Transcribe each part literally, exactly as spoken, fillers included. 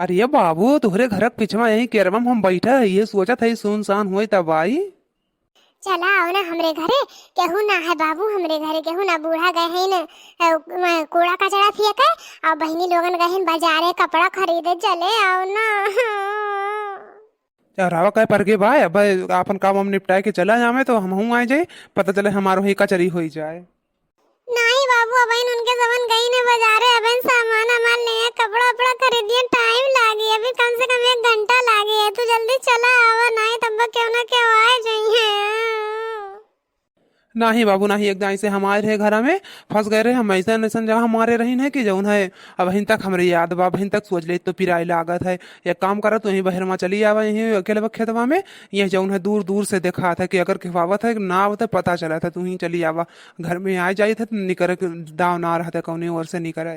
अरे बाबू, तोहरे घर के पिछवा यही केरवा में हम बैठा है, ये सोचत है सुनसान होई तब आई। चला आओ ना हमरे घरे, केहू ना है बाबू हमरे घरे, केहू ना। बूढ़ा गए हैं न, अ, म-, कूड़ा कचड़ा फेंके, और बहिनी लोगन गए हैं बाजारे कपड़ा खरीदे, चले आओ ना। चढ़ावा कहे पर के बा, अब आपन काम हम निपटाए के चला जावे तो हमहू आए जाए, पता चले हमारो ही कचरी होई जाए। नाही बाबू, अबहिन उनके जवन गई ने बाजारे, अबहिन सामान हमार ले, कपड़ा उपड़ा खरीदिए, टाइम लागी, अभी कम से कम एक घंटा लागी है, तू जल्दी चला आवा, नाही तब केहू ना केहू आ जाई है। नाही बाबू नाही, एक दाई से हमारे रहे घरा में फंस गए रहे, हम ऐसा ऐसा जगह हमारे रहीन है कि जौन है अबहिन तक हमरे याद बा, अबहिन तक सोच ले तो पिराई लागत है। एक काम करा, तू यहीं बहरवा चली आवा, यहीं अकेले खेतवा में, ये जौन है दूर दूर से देखात है कि अगर केहू आवत है ना आवत है पता चलत है, तू ही चली आवा। घर में आ जाइत है तो निकरे के दाव ना रहत है, कौने ओर से निकरे।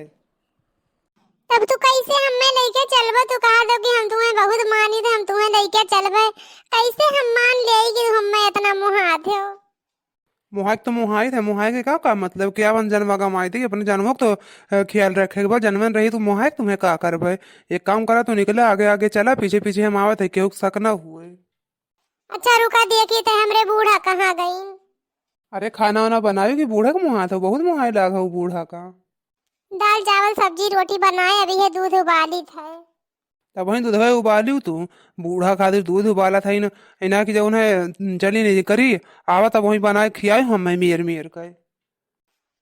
तब तू कैसे हमें लेके चलबे? तू कहा दो कि हम तुम्हें बहुत मानित है, हम तुम्हें लेके चलबे, कैसे हम मान ले कि तू हमें इतना मोहात हो? मोहाइक तो मोहाइत है, मोहाइक के का, का मतलब? क्या अपन जनवा गमाई थी, अपने जनवा को तो, अ, ख्याल रखे के बा, जनवन रही तो मोहाइक तुम्हें का करबे? एक काम करा, तू निकला, आगे आगे चला, पीछे पीछे हम आवत है, केहू के शक ना हुए। अच्छा रुका, देखी तो हमरे बूढ़ा कहाँ गई? अरे खाना वाना बनायो कि बूढ़ा के मोहात हो, बहुत मोहाई लाग हो बूढ़ा का। दाल चावल सब्जी रोटी बनाए, अभी है दूध उबालित है। तब वहीं दूधवा उबालियो तू, बूढ़ा खातिर दूध उबालत है न, इना कि जौन है चली नहीं करी, आवा तब वहीं बनाए खियाई हम मैं मेर मेर के।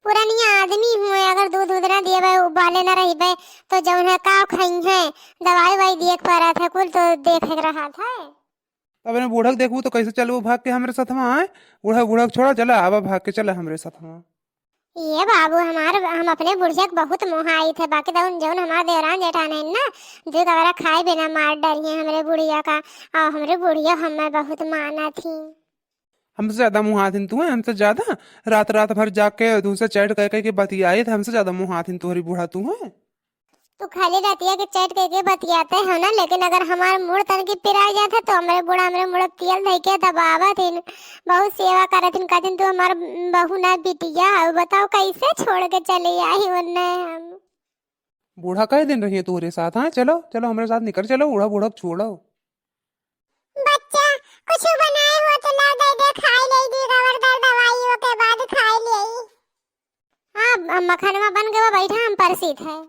पुरनिया आदमी हुए, अगर दूध उध ना दिए उबाले ना रही तो जौन है का खाई है, दवाई वाई दिए के परत है, कुल तो देखे के रहत है। तब इन्हें बूढ़क देखबू तो कैसे चलबू भाग के हमरे सथवा आए? बूढ़ा बूढ़क छोड़ा, चला आवा भाग के चला हमरे सथवा। ये बाबू हमार, हम अपने बुढ़िया के बहुत मोहाइत है, बाकी जौन जौन हमार देवरान जेठान है ना, दू कवरा खाए बिना मार डरिए हमरे बुढ़िया का। और हमरे बुढ़िया हमें बहुत माना थी। हमसे ज्यादा मोहात हिन तू है, हमसे ज्यादा। रात रात भर जाके तुमसे चैट कर करके बतियाइत है, हमसे ज्यादा मोहात हिन तोहरी बूढ़ा तू है। तू खाली रतिया के चैट करके बतियाते हो ना, लेकिन अगर हमार मूड तनकी पिराई जात है तो हमरे बूढ़ा हमरे मूड़ तेल धइ के दबावत हिन, बहुत सेवा करत हिन, कहत हिन तू हमार बहू ना बिटिया हो। बताओ कैसे छोड़ के चले आई उन्हें हम। बूढ़ा कई दिन रहिए तोहरे साथ, हाँ? चलो चलो हमरे साथ निकल चलो, बूढ़ा बूढ़ा छोड़ो। बच्चा, कुछ बनाए हो तो ला दे दे, खाई ले दी, कमर दर्द दवाई के बाद खाई ले। हाँ, अम्मा, खानवा बन गवा, बैठा हम परसीत है।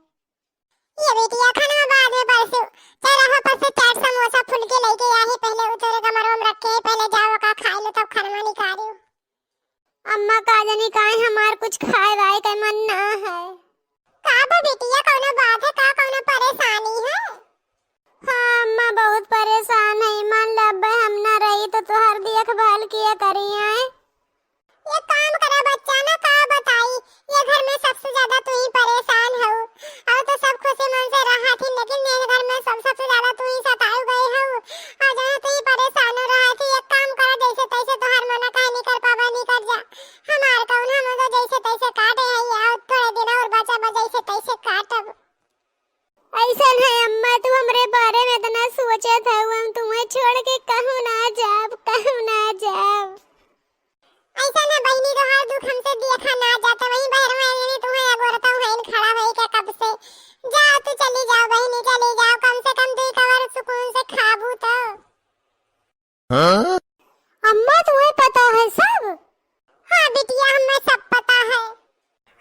ये बिटिया, खानवा बाद में परसू। चाहे रहो परसू चाट समोसा फुलके लेके आई, पहले उतरे कमरवा में रखे, पहले जाओ का खाई लो तब खानवा निकालियो। अम्मा, का जानी काहे हमार कुछ खाए वाए के मन ना है। का बा बिटिया, कौनो बात है का, कौनो परेशानी है? हाँ अम्मा, बहुत परेशान है। मान लो अब्बे हम ना रही तो तोहार देखभाल किया करी है। ये काम करा बच्चा ना, का बताई, ये घर में सबसे ज्यादा तू ही परेशान हो। और तो सब खुशी मन से रहा थी, लेकिन ये घर में सब, सबसे ज्यादा तू ही सताए गए हो। और जहाँ तू ही परेशान हो रहा थी, एक काम करा, जैसे तैसे तोहार मना काहे नहीं कर पावा, नहीं कर जा। हमार कौन, हम तो जैसे तैसे काटे है, और थोड़े दिन और बचा बा, जैसे तैसे काटब। ऐसन है अम्मा, तू हमरे बारे में इतना सोचत हऊ, हम तुम्हें छोड़ के कहूँ ना जाब, कहूँ ना जाब। ऐसन है बहिनी, तोहार दुख हमसे देखा ना जाता, वहीं बहरवा आने तुम्हें अगोरता हूँ खड़ा होई के कब से। जाओ तू, चली जाओ बहिनी, चली जाओ, कम से कम दो कवर सुकून से खाबू तो। हाँ? अम्मा, तुम्हें पता है सब? हाँ बिटिया, हमें सब पता है।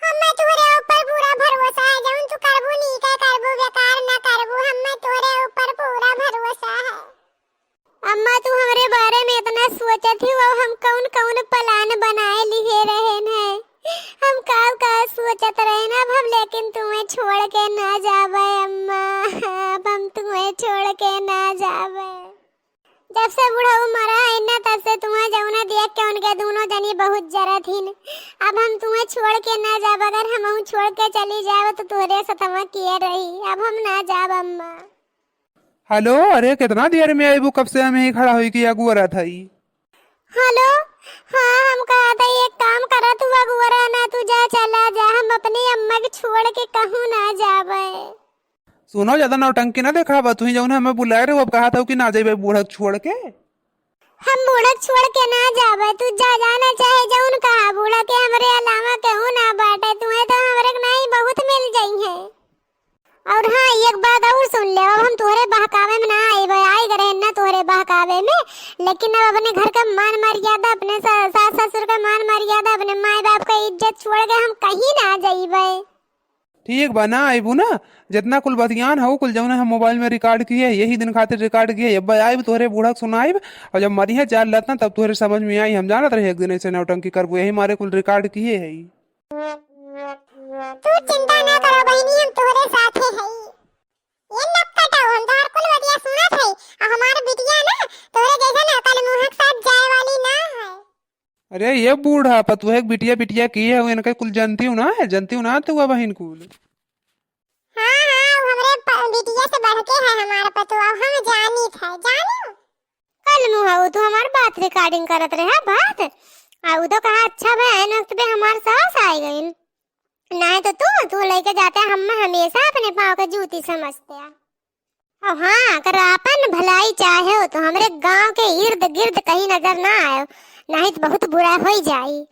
हमें तोहरे ऊपर पूरा भरोसा है, जौन तू करबू नीके करबू, बेकार ना करबू, हमें तोहरे ऊपर पूरा भरोसा है। अम्मा, तू हमरे बारे में इतना सोचत ही, अब हम कौन कौन प्लान बनाए लिए रहे हैं, हम का का सोचत रहे ना, अब हम लेकिन तुम्हें छोड़ के ना जाबे अम्मा, अब हम तुम्हें छोड़ के ना जाबे। जब से बुढ़ऊ मरा है ना, तब से तुम्हें जौना देख के उनके दोनों जनी बहुत जरत हिन। अब हम तुम्हें छोड़ के ना जाब, अगर हमहू छोड़ के चली जाब तो तोहरे सथवा के रही। अब हम ना जाब अम्मा। हेलो, अरे कितना देर में आईबू, कब से हम यहीं खड़ा होई के अगुअरत हई। हेलो, हाँ हम कहत हई एक काम करा, तू अगुअरा ना, तू जा चला जा, हम अपनी अम्मा के छोड़ के कहूँ ना जाबे। सुनो, ज्यादा नौटंकी ना देखावा। तुही जौन हमें बुलाए रहो, अब कहा था कि ना जाइबे बूढ़क छोड़ के। हम बूढ़क छोड़ के ना जाबे, तू जा, जाना चाहे जौन कहा, बूढ़ा के हमरे अलावा केहू ना बाटे, तुहे तो हमरे के नाई बहुत मिल जाई है। और हाँ, एक बात और सुन ले, अब हम तोहरे बहकावे में ना आइबे, आइ गए रहन ना तोहरे बहकावे में, लेकिन अब अपने घर का मान मर्यादा, अपने सा-, सास ससुर का मान मर्यादा, अपने माई बाप का इज्जत छोड़ के हम कहीं ना जाइबे। ठीक बा, ना आइबू ना, जितना कुल बतियान हऊ कुल जौन हम मोबाइल में रिकॉर्ड किए, यही दिन खातिर रिकॉर्ड किए, अब आइब तोहरे बूढ़ा के सुनाइब, और जब मरिहे चार लतना तब तोहरे समझ में आई, हम जानत रहे एक दिन ऐसे नौटंकी करबू, यही मारे कुल रिकॉर्ड किए है। तू चिंता ना करो बहिनी, हम तोहरे साथे हई। ये नक्कटा, हम तोहर कुल बतिया सुनत हई, आ हमार बिटिया ना तोहरे जैसन अकल मुँह के साथ जाए वाली ना है। अरे ये बूढ़ा, पतुहे के बिटिया बिटिया किए हो, इनके कुल जानती हूँ ना है, जानती हूँ ना तू बहिन कुल। हाँ, हाँ, वो हमरे प-, बिटिया से बढ़ के है हमार पतुआ, हम जानित है, जानियो। कल मुँह हो, तू हमार बात रिकॉर्डिंग करत रहे, बात। आ उ तो कहा, "अच्छा बे, ऐन वक्त पे हमार सास आइ गइन। नाहीं तो तू, तू लेके जाते हम हमेशा अपने पाँव के जूती समझते।" और हाँ, अगर आपन भलाई चाहे हो तो हमरे गांव के इर्द गिर्द कहीं नजर ना आयो, नाहीं तो बहुत बुरा होई जाई।